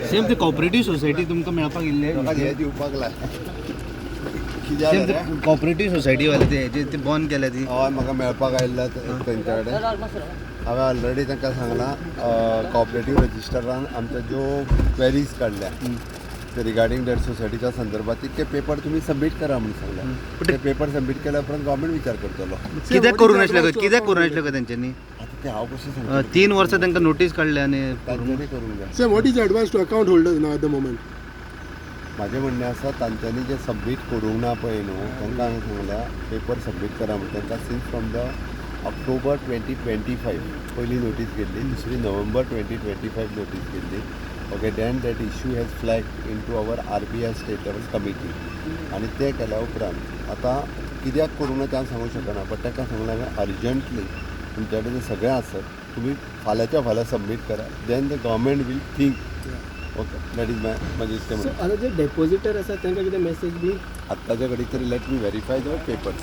Same ते cooperative society तुमकां मेळपाक इल्ले. हे दिवपाक लाय. कित्याक सेम रे? ते कॉपरेटीव सोसायटी वाले ते हेजे ते बंद केल्या ती. हय, म्हाका मेळपाक आयिल्लो तेंच्या कडेन. हांवें ऑलरेडी तांकां सांगलां, कॉपरेटीव रजिस्टरान आमच्या ज्यो क्वेरीज काडल्या ते रिगार्डींग that सोसायटीच्या संदर्भात, तितके पेपर तुमी सबमीट करा म्हणून सांगला. ते पेपर सबमीट केल्या उपरांत गव्हर्मेंट विचार करतलो. कित्याक करूं नासले काय? कित्याक करूं नासले काय तेंच्यांनी? आतां ते हांव कशें सांगतलो? 3 वर्सां तांकां नोटीस काडल्या आनी तांच्यांनी करूंक जाय. Sir, what is the advice to account holders now at the moment? म्हाजें म्हणणें आसा, तांच्यांनी जे सबमीट करूंक ना पळय न्हू, तांकां हांवें सांगल्या पेपर सबमीट करा म्हण. तांकां since from the October 2025 पयली नोटीस गेल्ली, दुसरी नोव्हेंबर 2025 नोटीस गेल्ली. Okay, then that issue has flag into our RBI state level committee आनी ते केल्या उपरांत आतां कित्याक करूंक ना तें हांव सांगूंक शकना, बट तांकां सांगलां हांवें, अर्जंटली तुमच्या कडेन सगळें आसत, तुमी फाल्यांच्या फाल्यां सबमीट करा, then the government will think. Okay, that is my म्हाजें इतकें सो म्हणणें. आतां जे डेपोजिटर आसा, तांकां कितें मेसेज बी? आत्ताच्या घडीक तरी let me verify the papers.